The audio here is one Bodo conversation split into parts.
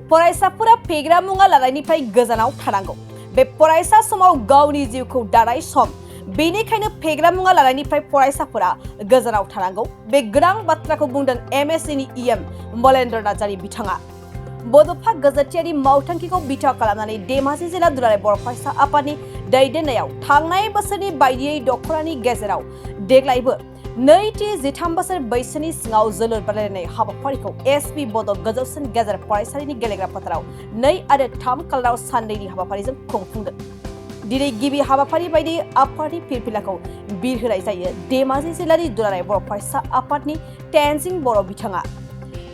फरायसाफोरा फेग्रा मुवा लानायनिफ्राय गोजानाव थानांगौ। बे फरायसा समाव गावनि जिउखौ दानाय सम, बेनिखायनो फेग्रा मुवा लानायनिफ्राय फरायसाफोरा गोजानाव थानांगौ। बे गोनां बाथ्राखौ बुंदों एमएससिनि इएम मलेन्द्र नार्जारि बिथाङा। बड'फा गोजोथियारि मावथांखिखौ बिथा खालामनानै धेमाजि जिल्ला दुलाराय बर' फरायसा आफादनि दैदेननायाव थांनाय बोसोरनि बायदियै दख'रानि गेजेराव देग्लायबो 2-13 बोसोर बैसोनि सिङाव जोलुर बादायलायनाय हाबाफारिखौ एसपि बड' गोजौसिन गेजेर फरायसालिनि गेलेग्रा फोथाराव 2 आरो 3 खालाराव साननैनि हाबाफारिजों खुंफुंदों। दिनै गिबि हाबाफारि बायदि आफादनि फिरफिलाखौ बिरहोनाय जायो धेमाजि जिल्लानि दुलाराय बर' फरायसा आफादनि तेनजिं बर' बिथाङा।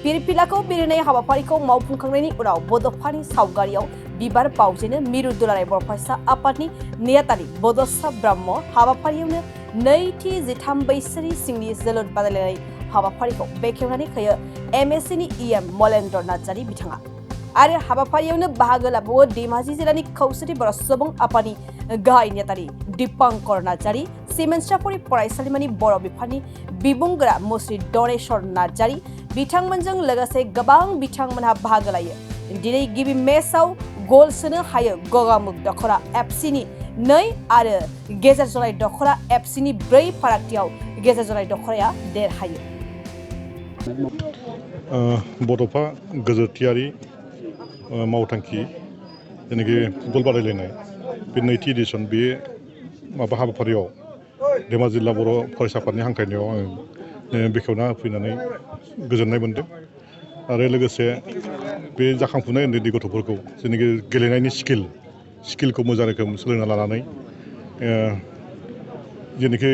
फिरफिलाखौ बिरहोनाय हाबाफारिखौ मावफुंखांनायनि उनाव बड'फानि सावगारियाव बिबार बावजेनो मिरु दुलाराय बर' फरायसा आफादनि नेहाथारि बड'सा ब्रह्म हाबाफारियावनो 2-13 बैसोनि सिंनि जोलुर बादायलायनाय हाबाफारिखौ बेखेवनानै होयो एमएससिनि इएम मलेन्द्र नार्जारि बिथाङा। आरो हाबाफारियावनो बाहागो लाबावो धेमाजि जिल्लानि खौसेथि बर' सुबुं आफादनि गाहाय नेहाथारि दीपांकर नार्जारि, सिमेन्साफुरि फरायसालिमानि बर' बिफाननि बिबुंगोरा मुस्रि दनेश्वर नार्जारि बिथांमोनजों लोगोसे गोबां बिथांमोनहा बाहागो लायो। दिनै गिबि मेचआव गल सोनो हायो गगामुग दख'रा एफसिनि 2 आरो गेजेर जराय दख'रा एफसिनि 4 फारागथियाव गेजेर जराय दख'राया देरहायो। बड'फा गोजोथियारि मावथांखि जेनाखि फुटबल बादायलायनाय बे 2थि एडिसन बे हाबाफारियाव धेमाजि जिल्ला बर' फरायसा आफादनि हांख्रायनायाव आङो बेखेवना होफैनानै गोजोननाय मोनदों। आरो लोगोसे बे जाखांफुनाय उन्दै उन्दै गथ'फोरखौ जेनाखि गेलेनायनि स्किलखौ मोजां रोखोम सोलोंना लानानै जेनाखि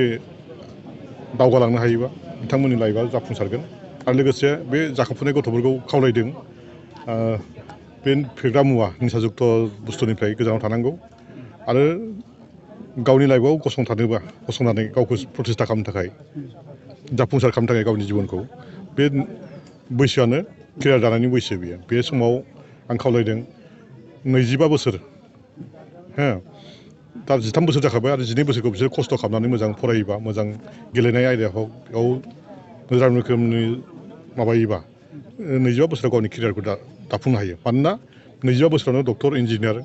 दावगालांनो हायोबा बिथांमोननि लाइफआ जाफुंसारगोन। आरो लोगोसे बे जाखांफुनाय गथ'फोरखौ खावलायदों बे फेग्रा मुवा निसाजुक्त बुस्थुनिफ्राय गोजानाव थानांगौ आरो गावनि लाइफआव गसंनानै गावखौ प्रतिष्ठा खालामनो थाखाय जाफुंसार खालामनो थाखाय गावनि जिबनखौ बे बैसोआनो केरियार दानायनि बैसो बियो। बे समाव आं खावलायदों 25 बोसोर दा 13 बोसोर जाखाबाय आरो 12 बोसोरखौ बिसोर खस्थ' खालामनानै मोजां फरायोबा मोजां गेलेनाय आयदायाव मोजां रोखोमनि माबायोबा 25 बोसोराव गावनि केरियारखौ दाफुंनो हायो। मानोना 25 बोसोरावनो doctor, engineer,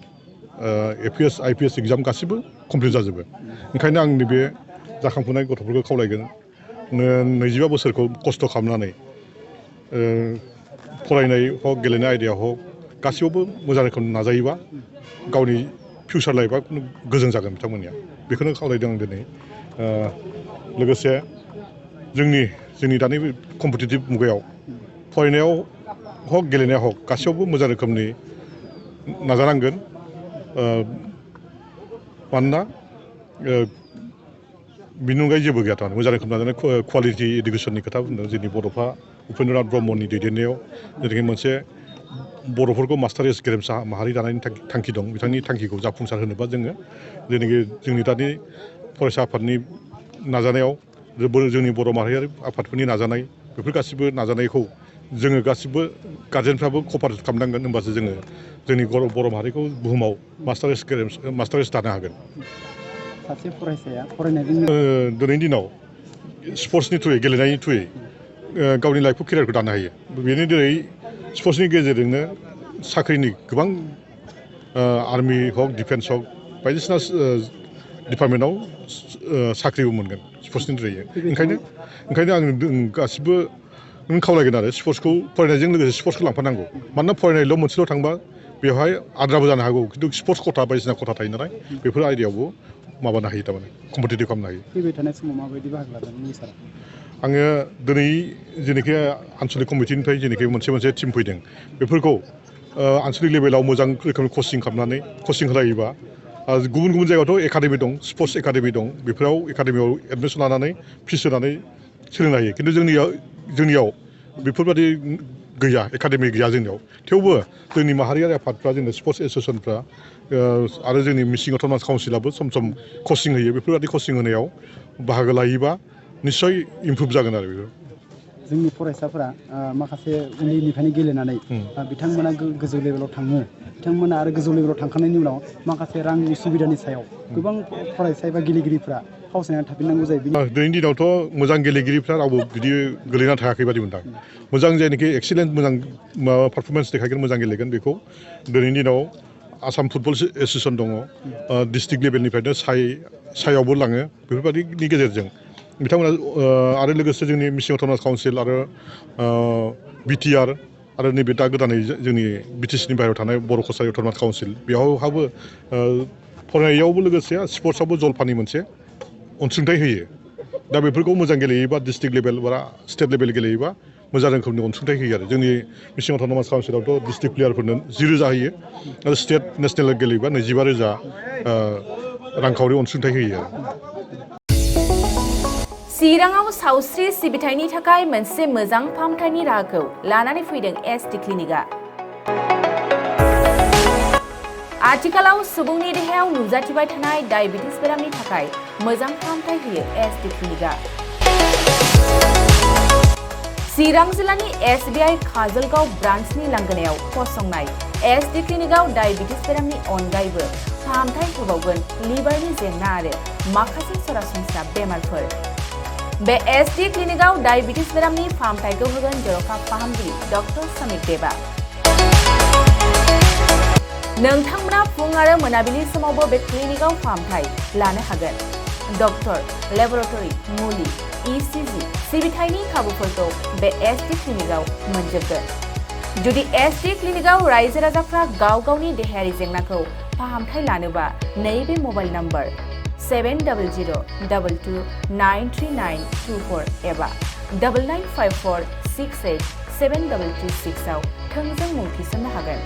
APS, IPS exam गासिबो कमप्लिट जाजोबो। ओंखायनो आंनि बे जाखांफुनाय गथ'फोरखौ खावलायगोन 25 बोसोरखौ खस्थ' खालामनानै फरायनाय हक गेलेनाय आयदायाव हक गासैयावबो मोजां रोखोम नाजायोबा गावनि फिउचार लाइफआ गोजों जागोन बिथांमोननिया। बेखौनो खावलायदों आं दिनै। लोगोसे जोंनि दानि कम्पिटिटिभ मुगायाव फरायनायाव हक गेलेनायाव हक गासैयावबो मोजां रोखोमनि नाजानांगोन। मानोना बिनि अनगायै जेबो गैया थारमाने मोजां रोखोम नाजानाय कुवालिटि इडुकेसननि खोथा बुंदों। जोंनि बड'फा उपेन्द्रनाथ ब्रह्मनि दैदेननायाव जेरैहाय मोनसे बर'फोरखौ मास्टारेस गेरेमसा माहारि दानायनि थांखि दं। बिथांनि थांखिखौ जाफुंसार होनोबा जोङो जेनाखि जोंनि दानि फरायसा आफादनि नाजानायाव जोंनि बर' माहारियारि आफादफोरनि नाजानाय बेफोर गासिबो नाजानायखौ जोङो गासिबो गार्जेनफ्राबो कपारेट खालामनांगोन। होमबासो जोङो जोंनि बर' माहारिखौ बुहुमाव मास्टारेस दानो हागोन। सासे फरायसाया फरायनायजों दिनैनि दिनाव स्पर्ट्सनि थ्रुयै गेलेनायनि थ्रुयै गावनि लाइफखौ केरियारखौ दानो हायो। बेनि दिनै स्पर्ट्सनि गेजेरजोंनो साख्रिनि गोबां आर्मि हक डिफेन्स हक बायदिसिना डिपार्टमेन्टआव साख्रिबो मोनगोन स्पर्ट्सनि थ्रुयै। ओंखायनो आं गासिबो खावलायगोन आरो स्पर्ट्सखौ फरायनायजों लोगोसे स्पर्ट्सखौ लांफानांगौ। मानोना फरायनायल' मोनसेल' थांबा बेवहाय आद्राबो जानो हागौ। खिन्थु स्पर्ट्स खथा बायदिसिना खथा थायो नालाय बेफोर आयदायावबो माबानो हायो थारमाने कम्पिटिटिभ खालामनो हायो। फैबाय थानाय समाव माबायदि बाहागो लागोन सार? आङो दिनै जेनाखि आनसलिक कमिटिनिफ्राय जेनाखि मोनसे टिम फैदों बेफोरखौ आनसलिक लेभेलाव मोजां रोखोमनि कचिं खालामनानै कचिं होलायोबा गुबुन जायगायावथ' एकाडेमि दं, स्पर्ट्स एकाडेमि दं। बेफोराव एकाडेमियाव एडमिसन लानानै फिस होनानै सोलोंनो हायो। खिन्थु जोंनियाव बेफोरबायदि गैया, एकाडेमि गैया जोंनियाव। थेवबो जोंनि माहारियारि आफादफ्रा जोंनि स्पर्ट्स एस'सियेसनफ्रा आरो जोंनि मिसिं अट'नमास काउन्सिलाबो सम कचिं होयो। बेफोरबायदि कचिं होनायाव बाहागो लायोबा निस्सय इमप्रुभ जागोन आरो बेफोर। जोंनि फरायसाफोरा माखासे उन्दैनिफ्रायनो गेलेनानै बिथांमोना गोजौ लेभेलाव थाङो। बिथांमोना आरो गोजौ लेभेलाव थांखांनायनि उनाव माखासे रांनि सुबिदानि सायाव गोबां फरायसा एबा गेलेगिरिफ्रा फावसायनानै थाफिननांगौ जायो बिनि दिनैनि दिनावथ' मोजां गेलेगिरिफ्रा रावबो बिदि गोलैना थायाखै बादि मोनदां मोजां जायनाखि एक्सिलेन्ट मोजां माबा पारफरमेन्स देखायगोन मोजां गेलेगोन बेखौ दिनैनि दिनाव आसाम फुटबल एस'सियेसन दङ डिस्ट्रिक्ट लेभेलनिफ्रायनो सायावबो लाङो बेफोरबायदिनि गेजेरजों बिथांमोना आरो लोगोसे जोंनि मिसिं अट'नमास काउन्सिल आरो बिटिआर आरो नैबे दा गोदानै जोंनि बिटिसिनि बाहेरायाव थानाय बर' कसारि अट'नमास काउन्सिल बेयावहाबो फरायनायावबो लोगोसे स्पर्ट्सआवबो जलफानि मोनसे अनसुंथाइ होयो दा बेफोरखौ मोजां गेलेयोबा डिस्ट्रिक्ट लेभेल बा स्टेट लेभेल गेलेयोबा मोजां रोखोमनि अनसुंथाइ होयो आरो जोंनि मिसिं अट'नमास काउन्सिलावथ' डिस्ट्रिक्ट प्लेयारफोरनो 10,000 होयो आरो स्टेट नेसनेल गेलेयोबा 25,000 रांखावरि अनसुंथाइ होयो आरो चिराङाव सावस्रि सिबिथायनि थाखाय मोनसे मोजां फाहामथायनि राहाखौ लानानै फैदों एसटि क्लिनिकआ। आथिखालाव सुबुंनि देहायाव नुजाथिबाय थानाय डायबिटिस बेरामनि थाखाय मोजां फाहामथाय होयो एसटि क्लिनिकआ। चिरां जिल्लानि SBI काजलगाव ब्रान्चनि लांगोनायाव फसंनाय एसटि क्लिनिकआव डायबिटिस बेरामनि अनगायैबो फाहामथाय होबावगोन लिभारनि जेंना आरो माखासे सरासनस्रा बेमारफोर। बे एसटि क्लिनिकआव डायबिटिस बेरामनि फाहामथायखौ होगोन जर'खा फाहामगिरि डक्टर समिक देबा। नोंथांमोना फुं आरो मोनाबिलि समावबो बे क्लिनिकआव फाहामथाय लानो हागोन। डक्टर, लेबरेटरि, मुलि, ECG सिबिथायनि खाबुफोरखौ बे एसटि क्लिनिकआव मोनजोबगोन। जुदि एसटि क्लिनिकआव रायजो राजाफ्रा गाव गावनि देहायारि जेंनाखौ फाहामथाय लानोबा नैबे मबाइल नम्बर 7002293924 एबा 9954687226 आव थोंजों मुं थिसननो हागोन।